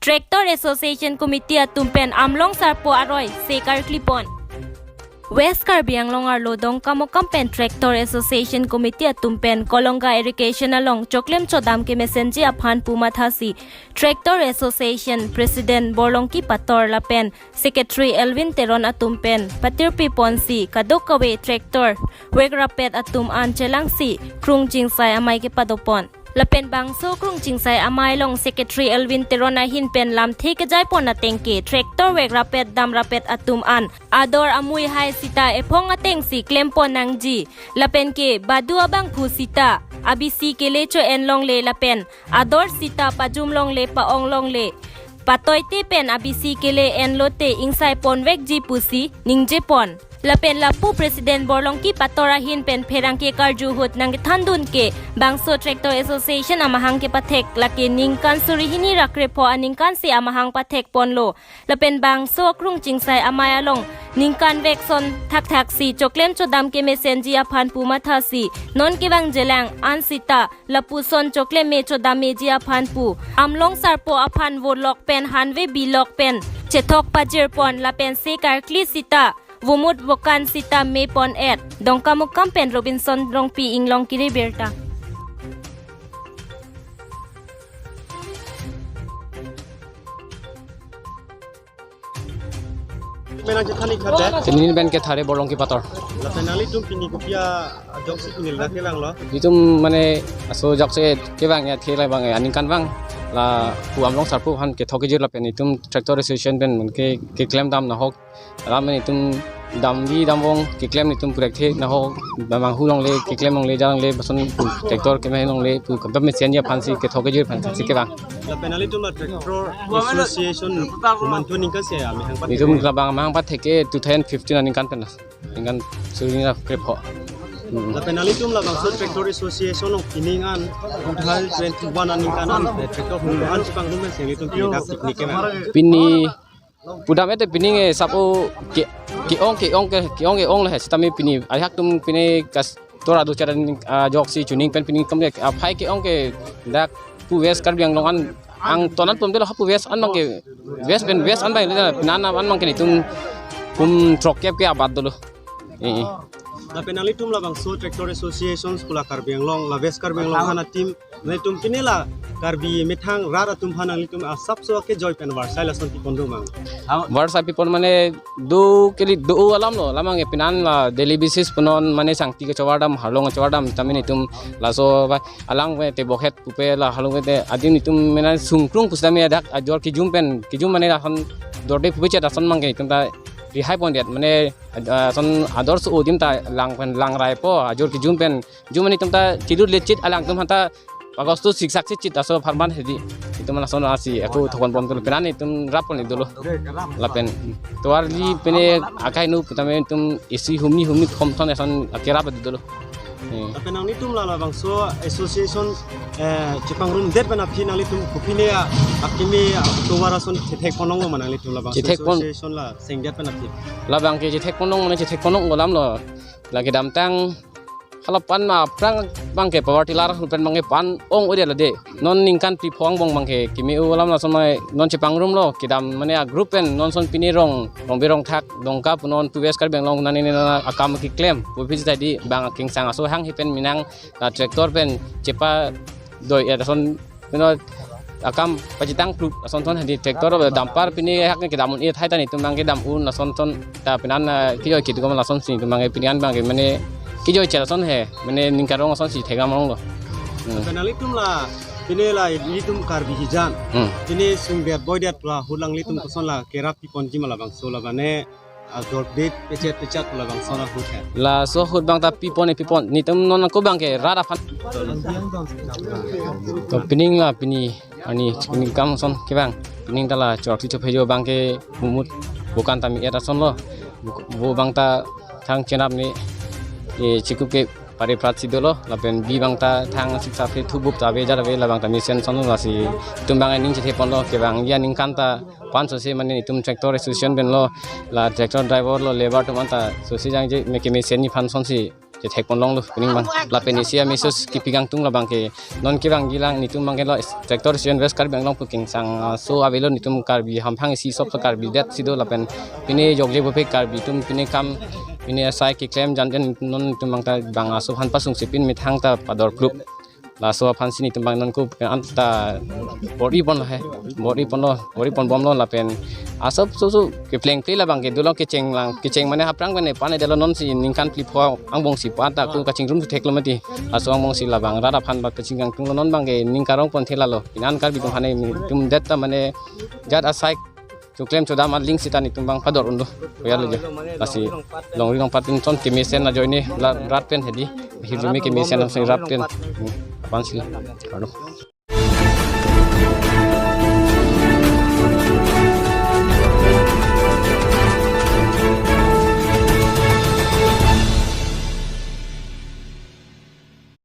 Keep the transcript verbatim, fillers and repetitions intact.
Tractor Association Committee atum pen Amlong Sarpo aroi se karkli pon. West Karbi Anglong arlo Dongkamukam pen Tractor Association Committee atum pen Kolonga Irrigation along choklem chodam kemesenji aphan pu mathasi Tractor Association President Borlongki Pator lapen Secretary Elwin Teron atum pen patirpi ponsi kadokave tractor vek rapet atum an chelangsi Krung Chingsai amei kepado pon. Lapen bangso Krung Chingsai amei along Secretary Elwin Teron ahin pen lamthe kejai pon ateng ke tractor vek rapet dam rapet atum an ador amui hai sita ephong atengsi klem pon nangji. Lapen ke badu abangphu sita abisi kele cho-en longle lapen ador sita pajum longle pa-ong longle. Patoite pen abisi kele-en lote ingsai pon vekji pusi ningje pon. Lapen lapu President Borlongki Pator ahin pen pherangke karju ahut nangkethandun ke bangso Tractor Association amahang kepathek lake ningkan suri hini ra krepho aningkan si amahang pathek ponlo. Lapen bangso Krung Chingsai amei along ningkan vek son thakthaksi choklem chodam kemesenji aphan pu mathasi non kevangjelang an sita lapuson choklem me chodam meji aphan pu Amlong Sarpo aphan vo lok pen hanve bi lok pen chethok pajir pon lapen se karkli sita vomut vokan sita me pon et. Dongkamukam pen Robinson Rongpi, Inglong Kiri Birta. Menang chethan ik khat det. Pini pen kethare Borlongki Pator. Lapen nanglitum pini kopi ajok si pini lake lang lo. Itum mane aso jok si kevang ya thela bang ya aningkan bang lapu Amlong Sarpo aphan kethok kejir lapen itum Tractor Association pen ke keklem dam nahok. Lam itum damdi damvong keklem itum purek the nahok damang hu longle keklem longle jalangle bason tractor keme longle pu kebab mesenji aphansi kethok kejir aphansi kevang. Lapen nanglitum la Tractor Association komantu aningkan si amahang pathek? Itum labang amahang pathek ke two thousand fifteen aningkan pen la. Ningkan suri ra krepho. Hmm. Lapen nanglitum labangso Tractor Association along pining an two thousand twenty-one aningkan an tractor hum an chepangrum pen si nanglitum pini dak picnic kevang. Pini pudam ete pining e sapo ke, ke-ong ke-ong ke, ke-ong ke-ong le he sitame pini aihak atum pini kas tora do chara ning, ah, jok si chuning pen pining atum le aphai ke-ong ke dak pu West Karbi Anglong an angton an pum delo hapu West an bang ke West pen West an bang le pinan an bang ke itum kum throkkep ke abat dolo. Eh, eh. Lapen nanglitum labangso Tractor Association pu la Karbi Anglong la West Karbi Anglong aphan ateam nanglitum pini la Karbi methang rat atum aphan nanglitum asapso kejoi pen varsai lason pipon do mang? Varsai pipon mane do keli do alam lo, lamang ke pinan la daily basis punon mane sangti kechovar dam, harlong kechovar dam, tame itum laso ba alang ve te bokhet pupe la halong ve te adim itum mena sungkrung pusitame dak ajor kejum pen kejum mane lason dorde pupe chet ason mang ke itum ta rihai pon det mane, ah, son ador so adim ta lang pen lang rai po ajor kejum pen jum mane itum ta chilut le chit alangtum aphan ta pagos tu siksak si chit aso pharman hedi itum lason asi ako thokon pon tul pinan itum rap pon dolo lapen tovar li pene akai nu putame itum isi humni humni khom thon eson akerap dolo. Hmm. Lapen nanglitum la labangso association, eh, chepangrum det pen aphi nanglitum kopine a akimi tovar ason chethek ponong lo ma nanglitum labangso chethek pon- association la sengdet pen aphi? Labang ke chethek ponong mane chethek ponong golam lo. Lake damtang halapan ma aphrang bang ke power tiller pen bang ke pan ong ode lade. Non ningkan pi phong bong bang ke kimi u alam lason mai non chepangrum lo kedam mane a group pen non son pini rong rong berong thak Dongka punon pu West Karbi Anglong nani nana akam keklem pu phi tadi bang aking sang aso hang hi pen minang la tractor pen chepa doi ya son pino akam pachitang plu ason ton hadi tractor ba dumper pini hak ke dam un e thai tani tum bang ke dam un ason ton ta pinan, ah, kijoi kit gom lason si tum bang ke pinian bang ke mane kijoi chel ason he mane ningkarong ason si thegam long lo. Hmm. Lapen nanglitum la pini la ilitum Karbi hijan. Hmm. Pini sungdet boidet la hulang litum koson la kerap pipon ji ma labangso la bane ajor det pechet pechet labangso la hut he. Laso hut bang ta pipon e pipon nitum non ko bang ke rat aphan. To pining la pini ani pining kam son kevang pining ta la chok ti chophejo bang ke mumut bukan tami et ason lo bu bang ta thang chenap ni e chikup ke pare prat si dolo, lapen bi abang ta thang sik sa phe thubup ta ave jat ave, labang ta mesen son lasi itum abang ning chethe ponlo, kevangji aningkan ta aphan sose mane itum tractor association pen lo, la tractor driver lo, labour atum anta sose jangje me kemesen ni aphan sonsi chethek ponlonglo pining abang. Lapen isi a-message kepi kangtung labang ke, non kevangji lang netum abang ke lo tractor association West Karbi Anglong pu kingsang aso avelo, netum Karbi hamphang isi sop so Karbi det si do, lapen pine jokje buphe Karbi atum pine kam pine asai keklem jan jan, non netum abang ta bang aso aphan pasung si pin methang ta pador klup. Laso aphan si netum abang non ko anta bor-i ponlo he, bor-i ponlo, bor-i ponbomlo lapen asop so so kepleng ple labang ke dolo, kecheng lang, kecheng mane haprang mane pane dolo, non si ningkan phli pho angbong si pa ta ko kachingrum theklo mati. Laso angbong si labang rat aphan ba kaching kangtunglo, non abang ke ning karong pon thela lo. Inan Karbi atum hane netum det ta mane jat asai choklem chodam aling sita netum abang pador unlo. Koya lo je. Lasi longri longpat pin ton kemesen ajoine la rat pen hedi. Hirjume kemesen ajoine rat pen. Hmm, aphan si. Aduh.